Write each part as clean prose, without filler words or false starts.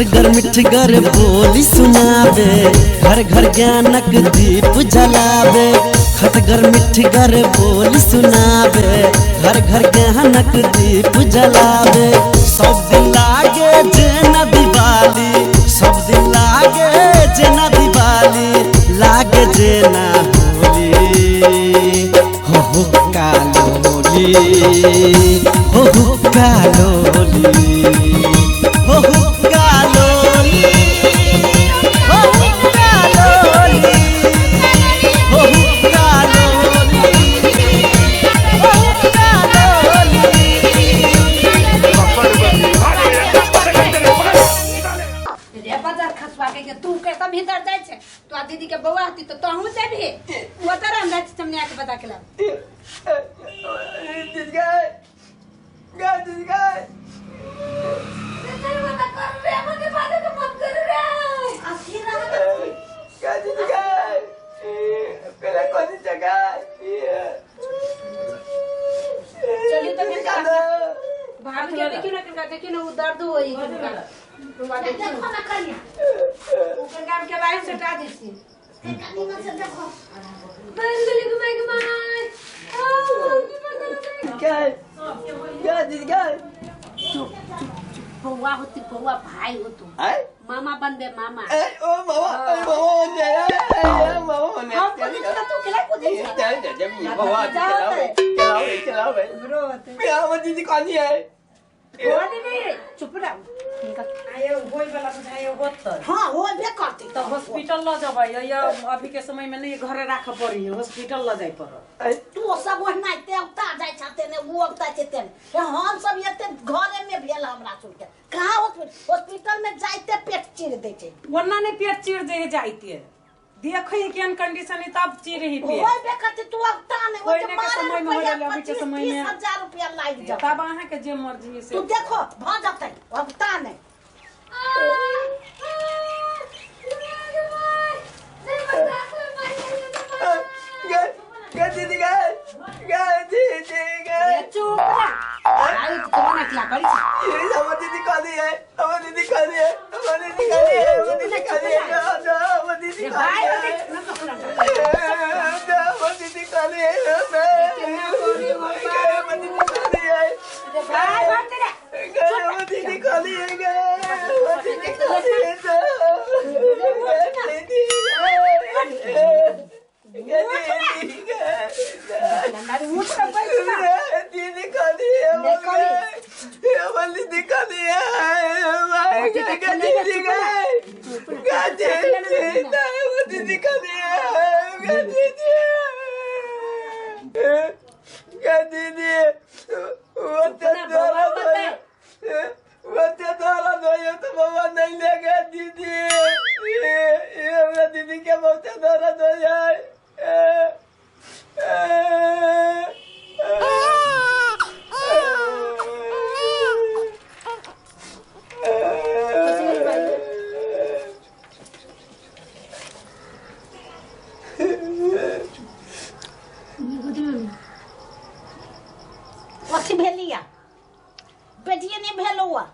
खटगर मिठगर बोली सुनाबे, घर घर ज्ञानक दीप जलाबे। खटगर मिठगर बोली सुनाबे, घर घर ज्ञानक दीप जलाबे। सब दिन लागे जेना दिवाली, सब दिन लागे जेना दिवाली, लागे जेना होली। हो हो कालोली, हो हो कालोली, हो हो कालोली, हो हो कालोली, हो हो कालोली, हो हो कालोली। रे बाजार खसवा के तू के सब भीतर जाय छै तो आ दीदी के बौआ हती तो तहु जेबही ओ तर हम जाइ छी चमनिया के बता के लाब। चलिए तो फिर भाभी के देखियो ना किनका देखियो ना उ दर्द होई किनका रुआ देखियो देखो ना कन्या ओकर काम के बाहर सटा दै छी। देखो। बन गेली घुमाई घुमाई बौआ होती बौआ भाई हो तू मामा बनबे मामा। हम बोले त तू केला कुदै छै। बोले नहीं चुप रह इनका आयो होय वाला बुझायो होतै। हाँ होबे करते तऽ हॉस्पिटल ल जबै या अभी के समय में नहीं घरे राख पड़ी हॉस्पिटल ल जाय पड़त। तू सब ओहनाइते उता जाय छते ने उ उता छते ने हम सब एते घरे में भेल हमरा सुन के कहाँ हॉस्पिटल में जाइते पेट चीर दै छै। ओना नहीं पेट चीर दे जाइते देखै केहन कंडीशन है तब चीर ही पेट होबे करते तू उता नहीं कोई ने के समय में हो रहलै अभी के समय में 30,000 रुपया लाग जात। तब अहाँ के जे मर्जी से तू देखो भ जतै उता नहीं। चुप रह आई तो ना क्या करी छै। भाई होते ना तो भाई होते रे उठ कर बैठ ना। कथी भेलिया बेटिए नहीं भेल हुआ।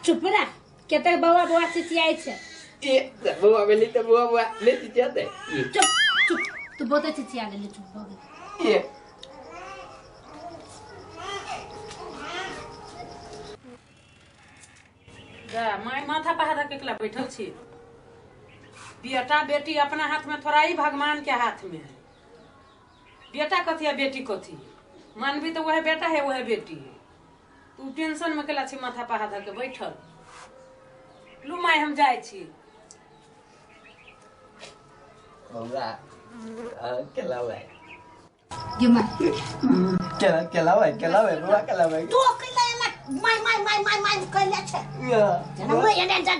चुप रह केते बौआ बौआ चिचियाइ छै। चुप चुप तू बहुते चिचिया गेली चुप भ गेल। जा my माथा पहाड़ के एकला बैठल छी। बेटा बेटी अपना हाथ में थोड़ा ही भगवान के हाथ में है। बेटा कथी है बेटी कथी मानवी तो वह बेटा है वह बेटी है। तू टेंशन में केला छी माथा पहाड़ के बैठल। लू my हम जाय छी। बौआ केला। गे माय केला केलावे केलावे बुआ केलावे तो कैला एना my my my my my कैले छै जेना मैं एना जा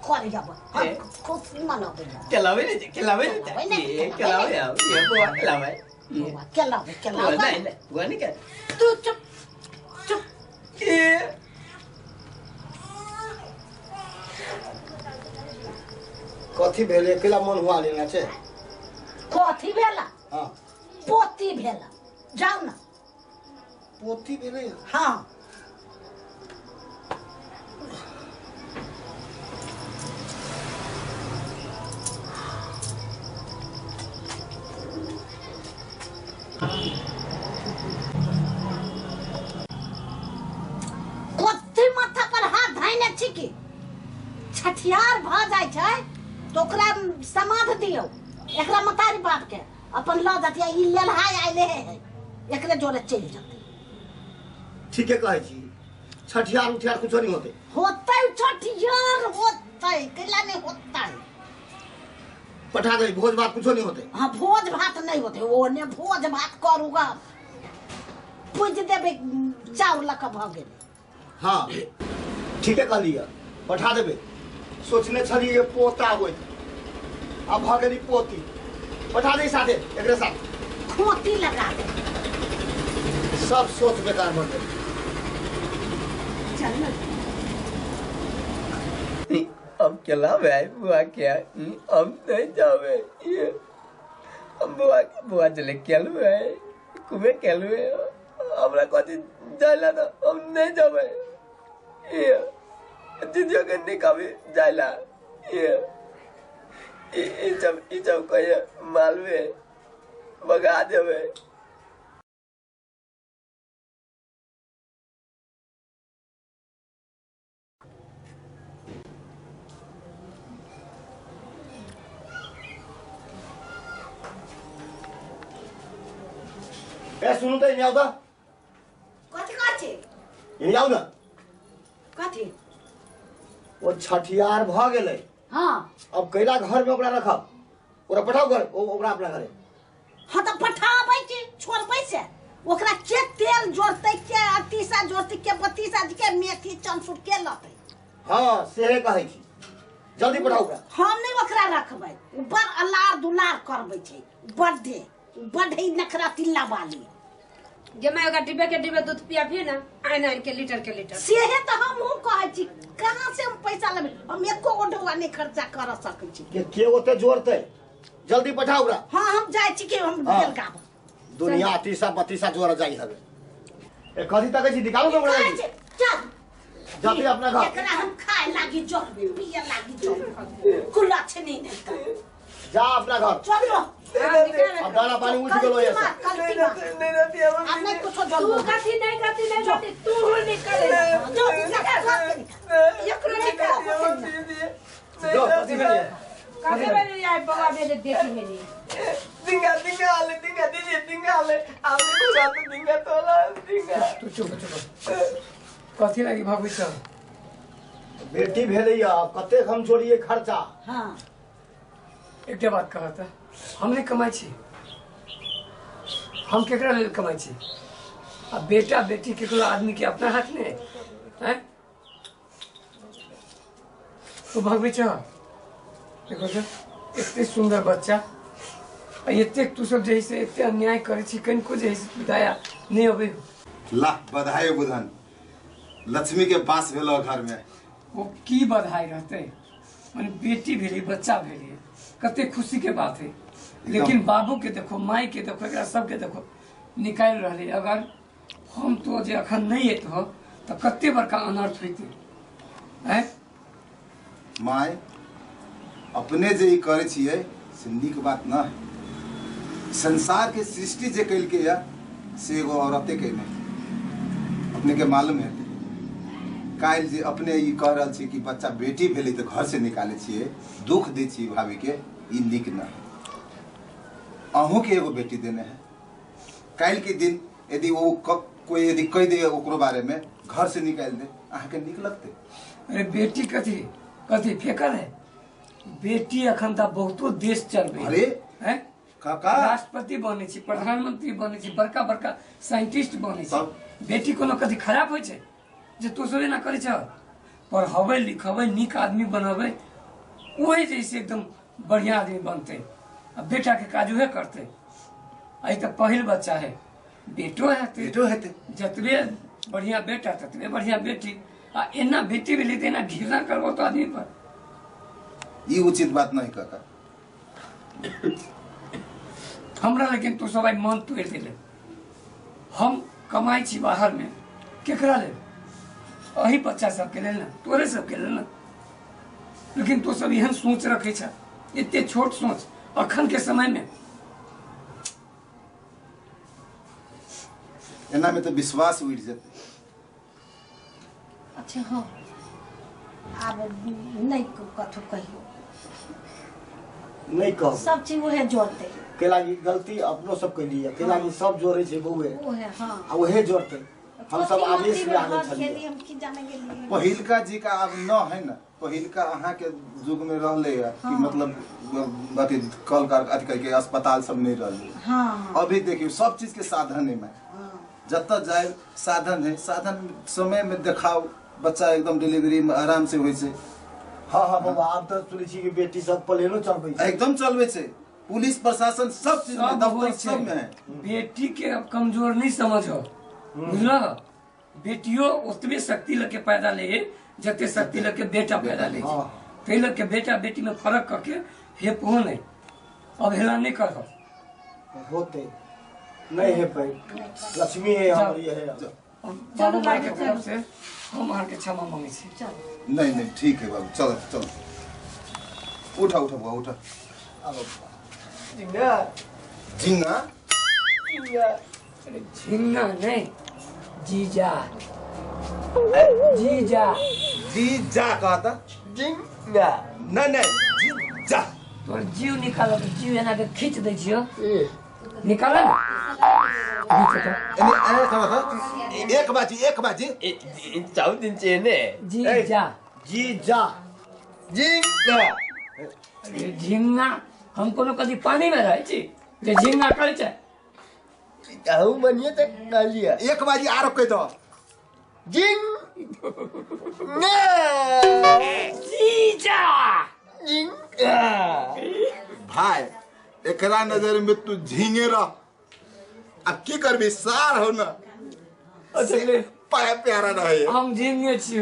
कर जब हम खुशी मनबै केलावे ने केलावे ने ये केलावे ये बुआ केलावे बुआ केलावे केलावे नहीं नहीं बुआ नहीं के तू चुप चुप ये कथी भेले केला मन हुआ लेना छे कथी भेला हां पोती भेला जाओ ना पोती भेले हां कथी माथा पर हाथ धाइने छी की छठियार भ जाय छै तो ओकरा समाध दियौ एकरा मतारी बाप के अपन ल जतिया ई लेल हाय आइले है एकरे जोरे चलि जतै। ठीके कहै छी छठियार उठियार कुछो नहीं होते होतै छठियार होतै कैला नहीं होतै पठा दे भोज भात कुछो नहीं होते। हां भोज भात नहीं होते ओ ने भोज भात करूगा पूज देबे चाउर लक भ गेलै। हां ठीके कहलियै पठा देबे सोचने छलियै पोता होइत अब भ गेली पोती पठा दे साथे एकरे साथ खोती लगा दे सब सोच बेकार बन गेल। चल ना अब केलावे बुआ क्या अब नहीं जावे ये हम बुआ बुआ चले केलवे कुबे केलवे हमरा कथी जाइला ना हम नहीं जावे ये दीदियों के नहीं कभी जाइला ये ई सब कहिए मालवे भगा देवे। ए सुनु त यहाँ आऊ त कथी कथी यहाँ आऊ न कथी ओ छठियार भ गेलै। हां अब कैला घर में ओकरा रखब ओकरा पठाओ घर ओकरा अपना घरे। हां त पठाबै छी छोड़बै से ओकरा के तेल जोड़तै के अतीसा जोड़तै के बत्तीसा के मेथी चनसुर के लतै। हां सेहे कहै छी जल्दी पठाओ ओकरा। हम नहीं ओकरा रखबै उ बड़ अलार दुलार करबै छै बड्डे बड्डे नखरा तिल्ला वाली गे my ओकरा डिब्बे के डिब्बे दूध पिया भी ना आइन आइन के लीटर के लीटर सेहे त हमहूँ कहै छी कहाँ से हम पैसा लेबै हम एको गो ढौआ नहीं खर्चा कर सकै छी के ओते जोड़तै जल्दी पठाओ ओकरा। हां हम जाइ छी के हम गेल गाब दुनिया अतीसा बतीसा जोड़ जाइ हवे ए कथी तकै छी निकालू ओकरा चल जल्दी अपना घर एकरा हम खाए लागी जोड़बे पिए लागी जोड़बे कुला छै नहीं नहीं जा अपना घर चलो अब दाना पानी उठ गेलो ये नहीं रहती है अब नहीं कुछो तू जल्दी कथी नहीं कथी नहीं कथी तू निकल जो निकल एकरो निकल जो कथी भेलै कथी भेलै आइ बौआ भेलै बेटी भेलै दिंगा दिंगा आले दिंगा दीदी दिंगा आले आले बुआ तो दिंगा तोला दिंगा तू चुप चुप कथी लागी भागै छ बेटी भेलै अब कतेक हम जोड़िए खर्चा। हां एकटा बात कहत हम नहीं कमाई छी हम केकरा लेल कमाई छी आ बेटा बेटी केकरो आदमी के अपना हाथ में है तो भगबै छ देखो तो एते सुंदर बच्चा आ एते तू सब जे से एते अन्याय करै छी कनिको जे से दया नहीं अबै। ला बधाई बुधन लक्ष्मी के बास भेलो घर में। वो की बधाई रहते माने बेटी भेली बच्चा भेली कते खुशी के बात है लेकिन बाबू के देखो माई के देखो एकरा सब के देखो निकालि रहले। अगर हम तो जे अखन नहीं एत हो तो कते बड़का अनर्थ होइते हैं। My अपने जे ई करै छियै से नीक बात न है। संसार के सृष्टि जे कैलके या से एगो औरते कैने अपने के मालूम है। काल्हि जे अपने ई कह रहल छी कि बच्चा बेटी भेलै तऽ घर से निकालै छियै दुख दै छियै भाभी के ई नीक न है। अहूँ के एगो बेटी देने है काल्हि के दिन यदि वो कोई यदि कह दे ओकरो बारे में घर से निकाल दे अहाँ के नीक लगते? अरे बेटी कथी कथी फेकल है बेटी अखन त बहुतो देश चलबे। अरे हैं काका राष्ट्रपति बनै छै, प्रधानमंत्री बनै छै, बड़का बड़का साइंटिस्ट बनै छै। बेटी कोनो कथी खराब होइ छै जे तू सब एना करै छ? पढ़ेबै लिखेबै, नीक आदमी बनबै, वही जैसे एकदम बढ़िया आदमी बनतै। आ बेटा के काज उहे करतै। अइ तऽ पहिल बच्चा है, बेटो हेतै, बेटो हेतै। जतबे बढ़िया बेटा ततबे बढ़िया बेटी। आ एना बेटी भेलै तऽ एना घृणा करबो तो आदमी पर, ई उचित बात नहीं काका। हमरा लेकिन तू सब आइ मन तोड़ि देले। हम कमाइ छी बाहर में, केकरा लेल? अही बच्चा सबके लेल ने, तोरे सबके लेल ने। लेकिन तू सब एहन सोच रखे छ, एते छोट सोच अखन के समय में। एना में तो विश्वास उठि जेतै। अच्छा हाँ, आब नहीं कथू कहियो, नहीं कहब, सब चीज उहे जोड़ते। कैला की गलती अपनो सब कैलिए, कैला की सब जोड़े छै बउए, उहे हाँ आ उहे जोड़ते। हम सब आवेश में आगल छलिए। हम की जाने गेलिए। पहिलका जी का अब न है ना, पहिलका अहाँ के युग में रहले है कि मतलब अथी कल कार अथी के अस्पताल सब नहीं रहले। हाँ अभी देखियो सब चीज के साधन है, में जतऽ जाए साधन है, साधन समय में देखाओ बच्चा एकदम डिलीवरी में आराम से होइ छै। हाँ हाँ बाबा, आब तऽ सुनै छी कि बेटी सब प्लेनो चलबै छै, एकदम चलबै छै। पुलिस प्रशासन सब चीज में, दफ्तर सब में है। बेटी के अब कमजोर नहीं समझो, बुझल? बेटियों ओतबे शक्ति लके पैदा ले जते शक्ति लके बेटा पैदा ले। तै लके बेटा बेटी में फर्क करके हेपो नहीं, अवहेला नहीं करो। होते नहीं है भाई, लक्ष्मी है हमारी है। बाबू माई के तरफ से हम अहाँ के क्षमा मांगे छी। नहीं नहीं ठीक है बाबू, चलो चलो, उठा उठा बुआ उठा। झिंगा झिंगा झिंगा, अरे झिंगा नहीं, जीजा जीजा जीजा कहता, झिंगा नहीं नहीं जीजा। तोर जीव निकाल, जीव एना के खींच दै छियो, निकाल ना। एक बाजी एक बाजी 14 दिन जीजा जीजा झिंगा। अरे झिंगा हम कोनो कदी पानी में रहै छी जे झिंगा कहै छै? कहू बनिए त कहलिए। एक बाजी आरो कहि दो, झिंग जीजा झिंगा। भाई एकरा नजर में तू झिंगे रह, अब की करबी, सार हो ना पाया प्यारा रहे। हम झिंगे छी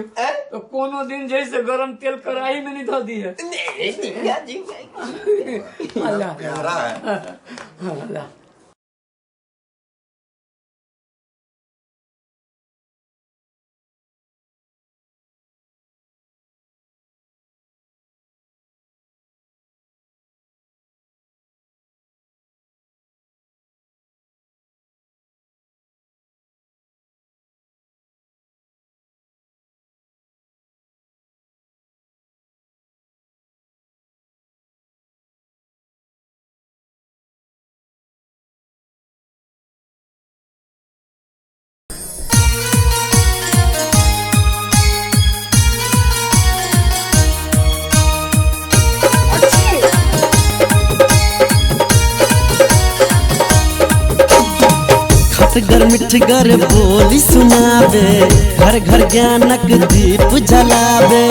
तो कोनो दिन जैसे गरम तेल कढ़ाई में नहीं धो दिए। झिंगा झिंगा प्यारा है। अल्लाह खटगर मिठगर बोली सुनाबे, घर घर ज्ञानक दीप जलाबे।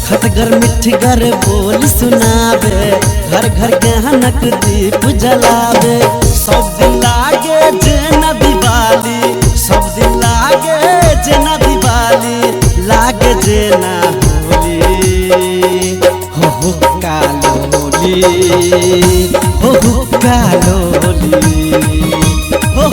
खटगर मिठगर बोली सुनाबे, घर घर ज्ञानक दीप जलाबे। सब दिन लागे जेना दिवाली, सब दिन लागे जेना दिवाली, लागे जेना होली, हो कालो होली, हो कालो होली, हो।